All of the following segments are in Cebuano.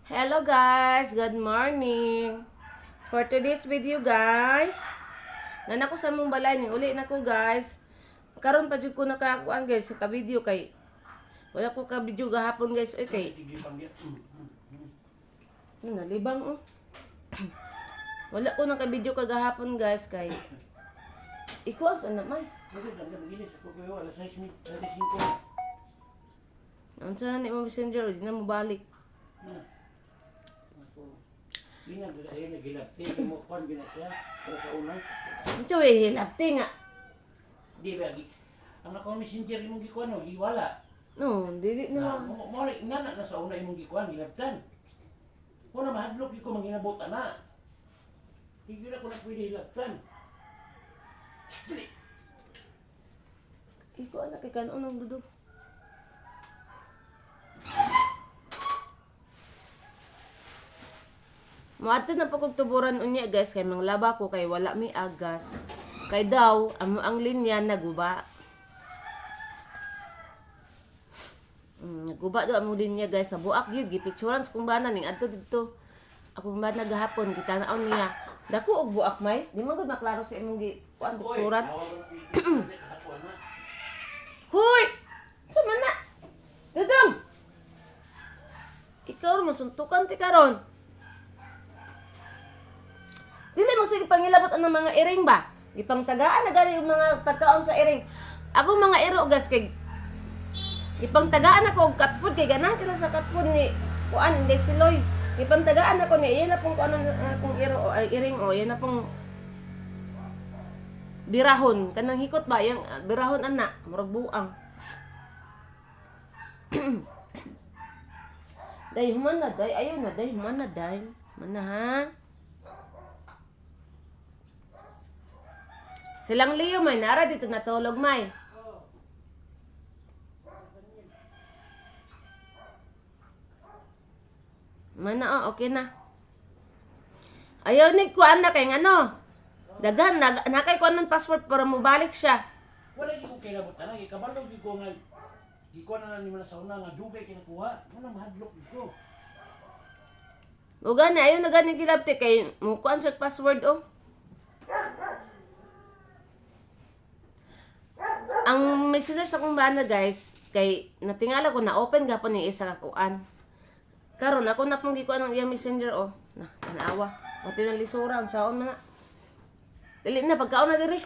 Hello guys, good morning. For today's video guys, nana ko sa mong balay ning uli na ko guys. Karon pa jud ko nakakuan guys sa ka-video kay wala ko ka-video gahapon guys. Oy kay ano, nalibang oh. Wala ko naka-video kagahapon guys kay ikuan sa na may. Alas 6:35. Unsa na ni mo messenger di na mo balik. Unsa way hilabti nga. Di ba ang akong messenger imong gikuan no, giwala. No, dili Na na. mo mo nga na sa una imong gikuan gilabtan. Ko na mahadlok di ko manginabot ana. Di gyud ako na pwede hilabtan. Dili. Ikuan na kay kanon ang dudong. Moadto na po kog tuburan unya guys kay manglaba ko kay wala mi agas. Kay daw amo ang linya naguba. Naguba daw among linya guys, nabuak gyud gipicturan sa kong bana ning adto didto. Akong bana gahapon gitanaw niya. Dako og buak may, di man gud maklaro sa imong gi kuan picturan. Hoy! Sa man na? Dudong! Ikaw masuntukan ti karon. Dili mo sige pangilabot ang mga iring ba? Gipangtagaan na gani yung mga pagkaon sa iring. Ako mga iro guys kay gipangtagaan ako og cat food kay ganahan kita sa cat food ni kuan hindi si Loy. Gipangtagaan ako ni iyan na pong kuan akong iro o ay, iring o iyan na pong birahon kanang hikot ba yang birahon ana murag buang. Day human na day ayo na day human na day. Human na ha. Silang Leo may nara dito natulog may. Mana oh, okay na. Ayaw ni kuan na kay ngano. Daghan nag nakay kuan ng password para mobalik siya. Wala gyud ko kilabot ana, gikabalo gyud ko nga gikuan na ni sa una nga dugay kay nakuha. Mo na mahadlok gyud ko. O gani ayaw na gani gilabti kay mo kuan siya password oh. Ang messenger sa akong bana guys kay natingala ko na open gapon ni isa ka kuan. Karon ako na pong gikuan ang iyang messenger oh. Na tanawa. Pati ng lisura ang saon man na. Dili na pagkaon na diri.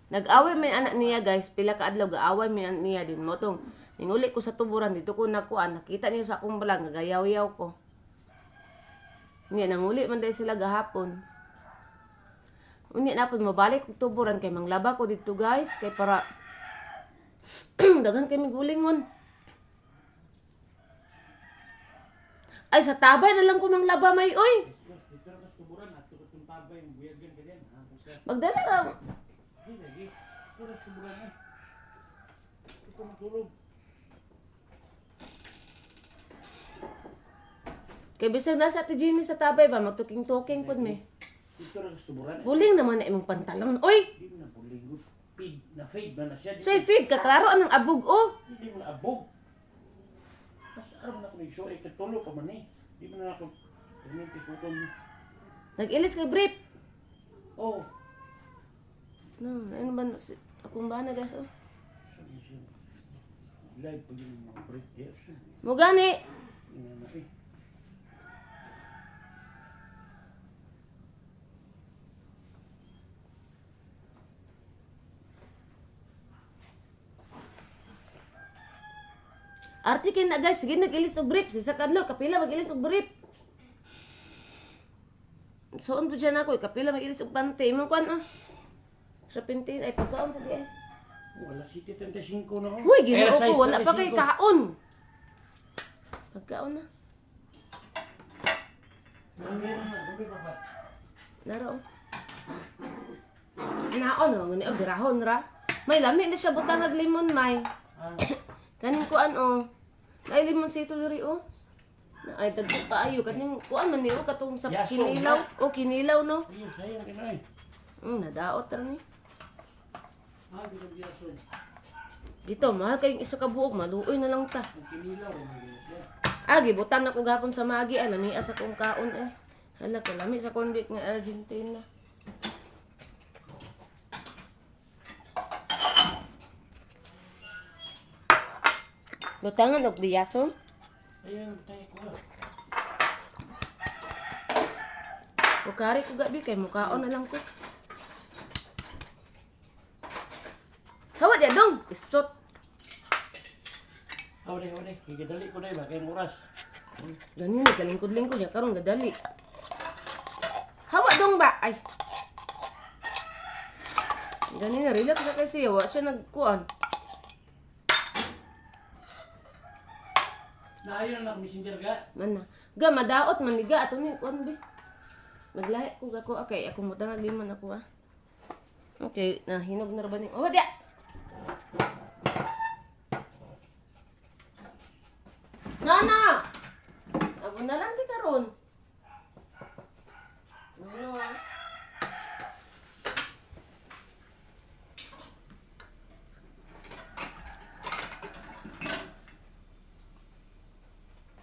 Nag-away may anak niya guys, pila ka adlaw gaaway may anak niya din mo tong. Ninguli ko sa tuburan dito ko nakuan, nakita niyo sa akong vlog nagayaw-yaw ko. Unya nanguli man dahil sila gahapon. Unya napod mabalik og tuburan kay manglaba ko dito guys kay para daghan kay migulingon. Ay sa tabay na lang ko manglaba may oy. Sus, dito ra kas tuburan ato ko tong tabay buyagan ka diyan. Ha, kung sa Magdala ra. di lagi. Dito ra sa tuburan ay. Ito matulog. Kay bisag nasa Ate Jimmy sa tabay ba magtuking-tuking pud mi. Dito ra kas tuburan. Ay. Buling naman na imong pantalon. Oy, Di mo na buling gud. Feed na fade man na siya. Di, say feed ka klaro anang abog oh. di mo na abog. Mas aram na ko ni so ay katulo pa man eh. Di mo na ako perminti suton. Nag-ilis ka brief. Oh. No, ano ba na- akong bana guys oh. Sabi siya, live pa yun mga break there. Mo gani. Ina na eh. Arte kay na guys, sige nag-ilis og brief. Sa kadlaw kapila mag-ilis og brief. Suon po dyan ako, eh, kapila mag-ilis og pante. Imong kuan ah. Sa pintin ay pagkaon sa di ay. Wala 7:35 na oh. Uy, Eh, Ginoo alas ko, wala pa kay 6:35. kaon. Pagkaon na. Ano na, gabi pa ba? Naro. oh. Anaon ra ngani oh, birahon ra. May lami na siya butang ag limon may. Ah, Kaning kuan oh. Ay limon sa ito diri oh. Na ay dagko kaayo kaning kuan man ni oh katong sa Yaso, kinilaw. Oh, kinilaw no. ayun, sayang ka na eh. Nadaot ra ni. Ah, di ba yaso? Dito mahal kayong isa ka buog, maluoy na lang ta. Ang kinilaw, ang siya. Ah, gibutan ako gapon sa magi. Ah, namias akong kaon eh. Hala, kalami sa corned beef nga Argentina. Butangan og biyason. Ayun, tayo ko. O kari ko gabi kay mukaon na lang ko. Hawa di dong, istot. Hawa day, hawa day. Higidali ko day ba kay oras. Ganin nagkalingkod-lingkod niya karon gadali. Hawa dong ba? Ay. Ganin na relax na kasi wa siya nagkuan. Naayon na ako messenger ga. Man na. Ga madaot man ni ga ato ni kuan be. Maglahi ko ga ko okay ako mutangag liman ako ah. Okay, nahinog na ra ba ni? Oh, di. Nana! Abo na lang ti karon. Ano ah?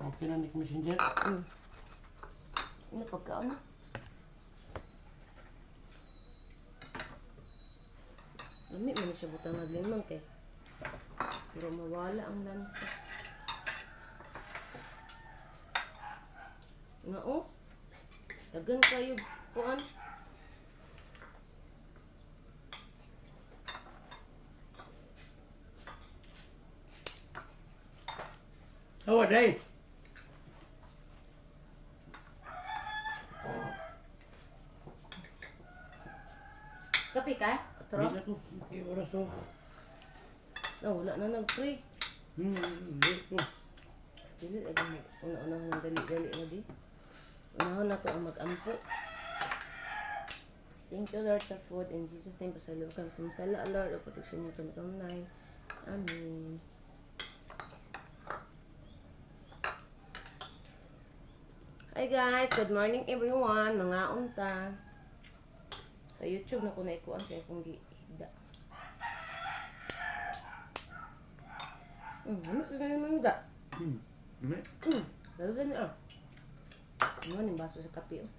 Okay na ni messenger. Ano pagkaon na? Lami man siya butang limang kay. Pero mawala ang lansa. Nga oh. Dagan kayo kuan. Hawa day. Kape ka? Otro? Hindi ko. Kay oras oh. Oh, wala na nag-pray. Hindi ko. Dili lagi mo. Una-unahon ng dali-dali na di. Unahon na to ang mag-ampo. Thank you, Lord, sa food. In Jesus' name, pasalubong kami sa masala, Lord, o protection niyo kami kamnay. Amen. Hi guys! Good morning everyone! Mga unta. Sa YouTube na ko naikuan kaya kong gihida. Ano sa ganyan mangga? Hindi. Lalo ganyan ah. Ano yung baso sa kape oh.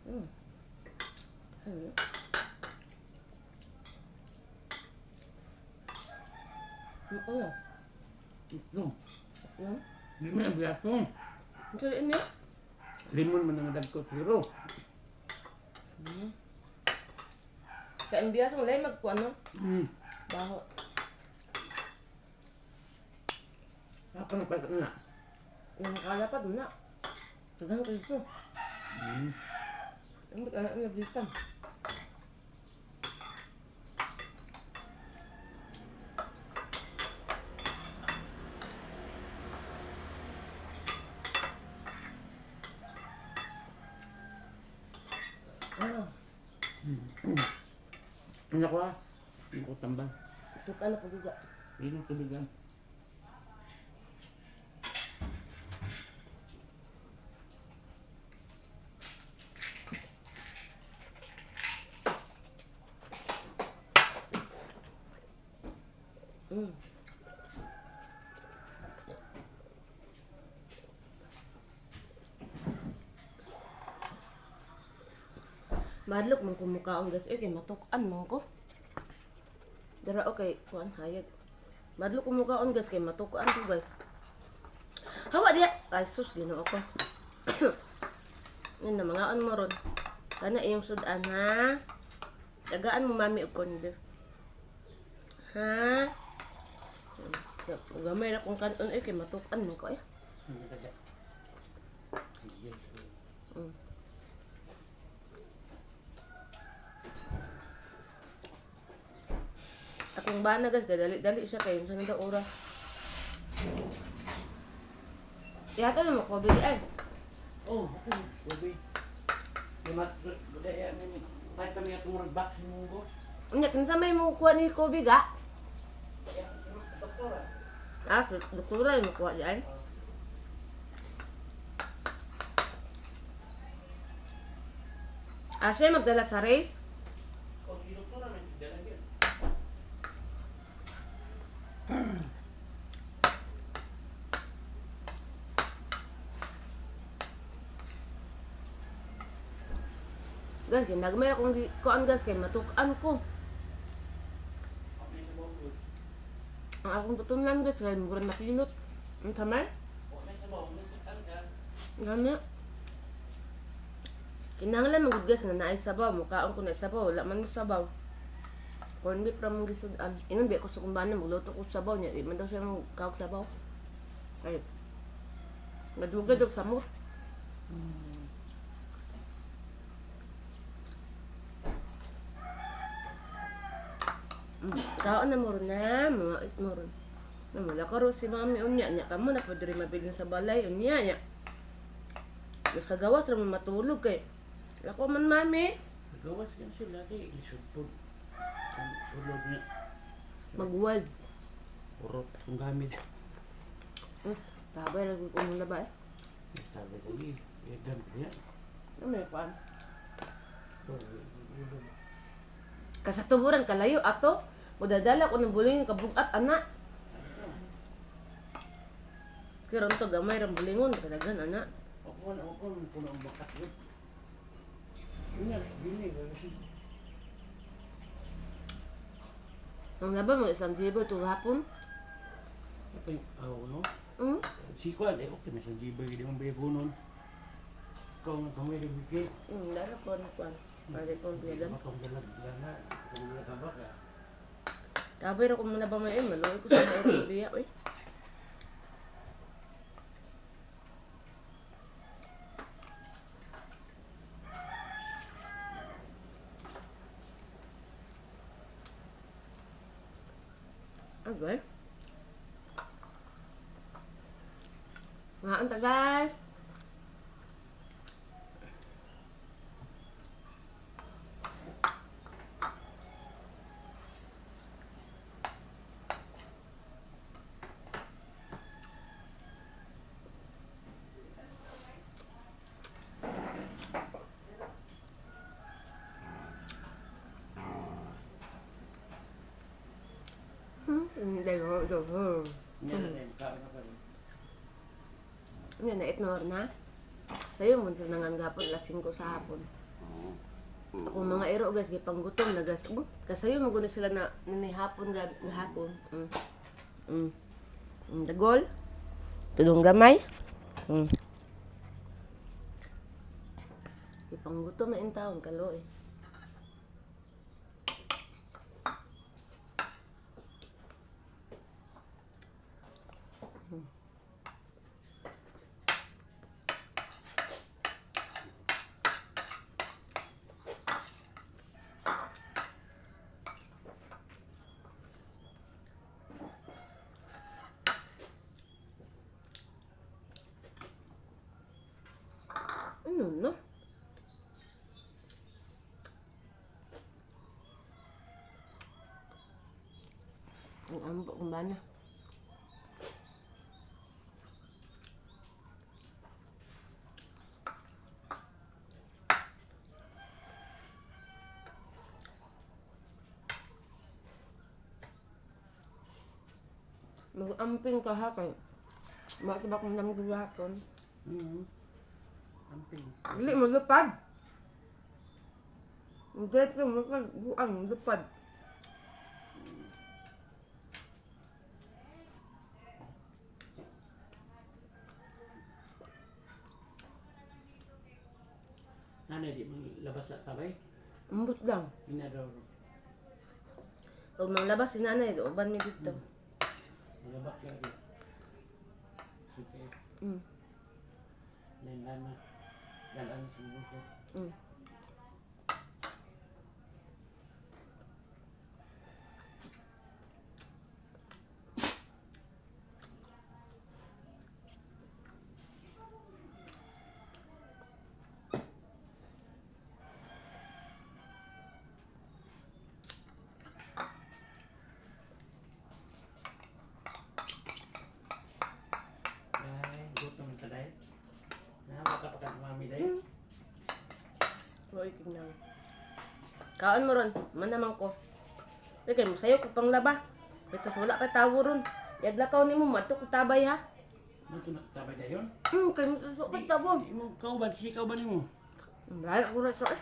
Ano? Ano ko Ito. Ano? Hindi mo ang biyaso. Ang sariin niya? Limon man ang dagko siguro. Kaya ang biyaso wala yung magkuan no? Baho. Ako na pag na. Yung nakalapad mo na. Tagang ko ito. Ang ba't anak niya dito? Ah, Ano ko ah? Hindi ko tambang. tukan ako juga. Hindi na tubig lang. Madlok man kumukaon gas eh kay matukan man ko. Dara okay, kuan hayag. Madlok kumukaon gas kay matukan ko guys. Hawa diya. Ay sus Ginoo ko. Yun na mga mo ron. Kana iyong sudan ha. Tagaan mo mami og corned beef. Ha? Gamay ra kong kanon eh kay matukan man ko eh. Hindi ka Yes. Akong bana guys, gadali-dali siya kay sa nanda oras. Yata na mo ko bili ay. Oh, okay. Gabi. Lumat, gudaya ni. Kahit kami atong murag box mo boss. Unya kinsa may mo kuha ni Kobe ga? Doktora. Ah, sa doktora yung makuha diyan. Ah, siya magdala sa race? Oh, si doktora na dala gyud. Guys, kay nagmay akong kuan guys kay matuk-an ko. Okay sa bawang. Ang akong tutunlan guys kay murag napilot. Ang tamay. Okay sa bawang, nagtutan ka. Gani. Kinahanglan man gud guys nga naay sabaw, mukaon ko na sabaw, wala man mo sabaw. Corn beef ra mong gisud-an. Ingon biya ko sa kumbana magluto ko sabaw niya, di man daw siya mo kaog sabaw. Ay. Madugay daw samot. Kaon na mo ron na, mga it mo ron. Na mula ka ro si mami unya nya kamo na pwede rin mabilin sa balay unya nya. Sa gawas ra mo matulog kay. Lako man mami. Nagawas kan sila kay lisod po. Ang sulod niya. Mag-wild. Urot ang gamit. Tabay lagi ko muna ba eh. Sabi ko, eh, iyagan ko niya. Ano may kuan? Ito, ulog. Kasatuburan kalayo ato. Mudadala ko ng bulingon kabugat ana. Kiron to gamay ra bulingon kadagan ana. Ako na, ako na, puno ang bakat yun. Yun nga, gini, kasi Ang laba mo isang jibo to hapon. apa yung, aw, no? Si Kwan, eh, okay, may sanjibay, di man ba yung nun? Ikaw nga, kung may bigay. Dala ko na kuan. Pwede kong biyagan. Matong dalag, lana, kung wala ka ba ka? Tabay ra ko muna ba may maluoy ko sa mga biya oy. Agay. Nga ang tagal. Hindi ko ito. Nga na rin, kaon na pa rin. Ano na itnor na? Sayo mo sa nangan gapon alas 5 sa hapon. Oo. Ako mga ero guys gipanggutom na gas. Kasayo mo gud sila na ni hapon gab hapon. Dagol. Tudong gamay. Gipanggutom na intawon kalo eh. Ano no? Ang ambo kung bana. Mag-amping ka ha kay. Bakit ba kung namguhaton? Amping. Dili mo lupad. Diretso mo lupad, buang lupad. Nanay, di man labas na tabay. Ambot lang. Inadaw. Huwag mang labas si nanay, uban mi dito. Malabak ka rin. Sige. Lain lana. Dalaan sa buso. Ay, gutom ka dahil. Nahawa ka pa ka mami dahil. Hoy, tignan. Kaon mo ron, man ko. Teka, mo sayo ko pang laba. Bitas wala pa tawo ron. Yaglakaw nimo madto ko tabay ha. Mo ito nakatabay dayon? Kay mo tas wala pa tawo. Di mo kauban, si kauban nimo. Layo ko ra sa eh.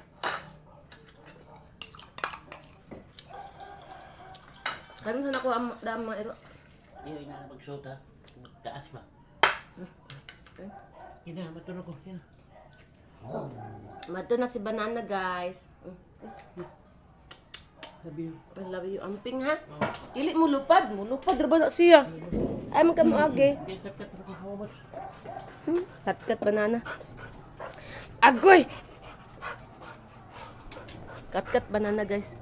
Karon sa nako ang dam mga iro. Iyo ina magsuot ha. Taas ba? Ina, matulog ko. Ina. Madto na si banana, guys. Guys. Sabi yun. I love you. Amping ha. Dili mo lupad, mo lupad ra ba na siya? Ay man ka mo age. Okay, tap tap ko. How much? Katkat banana. Agoy. Katkat banana, guys.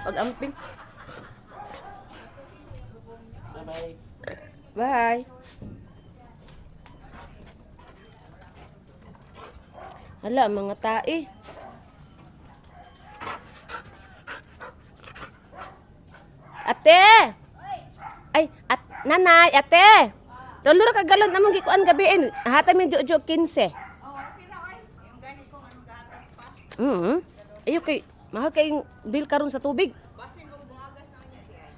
Pag amping. Bye-bye. Bye. Hala, mga tae. Ate! Ay, at, nanay, ate! Tulo ra ka galon among gikuan gabi. Hatag mi jojo 15. Oh, okay ra oy. Yung gani kong anong gahatag pa. Ayo kay mahal kay bill karon sa tubig. Basin og bungagas na niya di ay.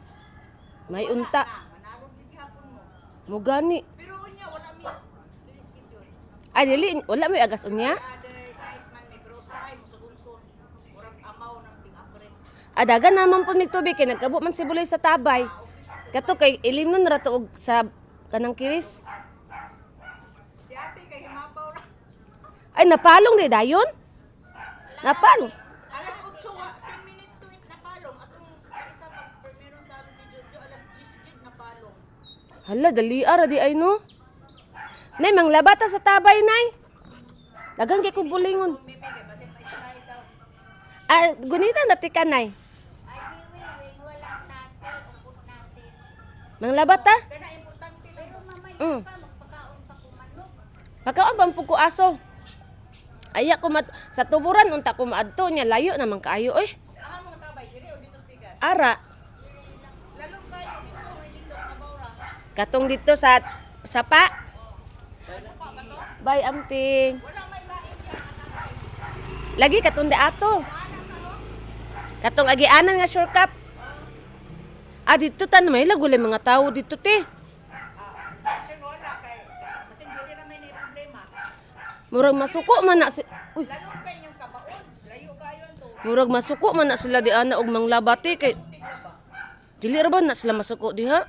May unta. Na, manarog gyud gihapon mo. Mo gani. Pero unya wala miss. Dili schedule. Ay dili wala may agas unya. Other night man may grosa ay musugunson. Murag amaw ng ting-apre. Adagan naman po mig tubig kay nagkabo man si Buloy sa tabay. Kato kay ilim nun ra to og sa kanang kiris. Si ate kay himapaw ra. Ay napalong di dayon. Napalong. Alas 8 wa, 10 minutes to 8 napalong. Atong isa pag primero sa ni Jojo alas 10 gid napalong. Hala dali ara di ay no. Nay manglabata sa tabay nay. Dagan kay kog bulingon. Mimi kay basin may slide daw. Ah, gunita na ti kanay. Ay, si Wiwing, walang nasi, ubod natin. Manglabata. Kana importante lang. Pero mamaya pa, magpakaon pa ko manok. Pagkaon pa ko aso. Aya ko mat sa tuburan unta ko maadto niya layo naman kaayo oy. Aha mga tabay diri o dito sa bigas. Ara Lalong kayo dito may dito nabaw ra. katong dito sa sapa. Bye amping. Wala may lain diya katabay. Lagi katong ato. Katong agianan nga shortcut. Ah, dito tan may lagulay mga tao dito te. Ah, basin wala kay basin diri ra may problema. Murag masuko man na si Uy, Lalong kay inyong kabaon. Layo kayo ang to. murag masuko man na sila di ana og manglabati kay Tigla ba? dili ra ba na sila masuko diha?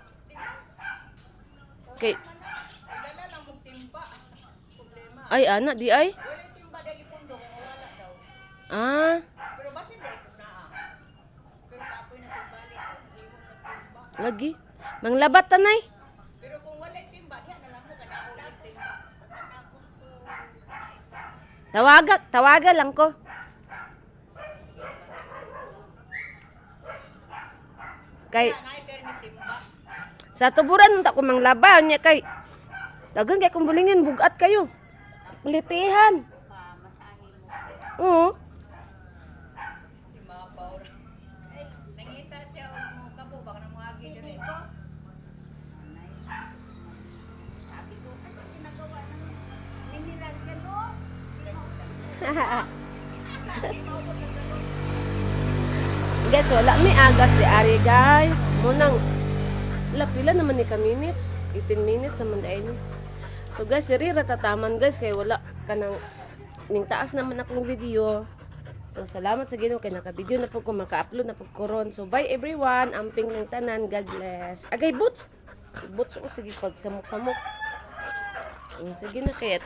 Kay Dala lang mong timba. Problema. ay ana di ay. Wala timba dahil ipundo kung wala daw. Ah, Pero basin dahil kung naa. Pero kapoy na sa balik. Himong nagtimba. lagi. Manglabat tanay. Pero kung wala timba, diha na lang mo kada ako ulit timba. Tawaga, tawaga lang ko. Kay Diha na ay permit timba. sa tuburan unta ko manglaba niya kay dagan kay kung bulingin bugat kayo. Litihan. Oo. Timba pa ora. Nangita siya og mo kapo baka na moagi diri. Sabi ko, ano ginagawa ng mineral gano'n? Guys, wala may agas di ari guys. Munang la pila naman ni ka minutes? 18 minutes naman di ni. So guys, siri ratataman guys kay wala kanang ning taas naman akong video. So salamat sa Ginoo kay naka-video na po ko, maka-upload na po ko ron. So bye everyone, amping ng tanan, God bless. Agay boots. Boots ko sige pag samok-samok. Sige na kay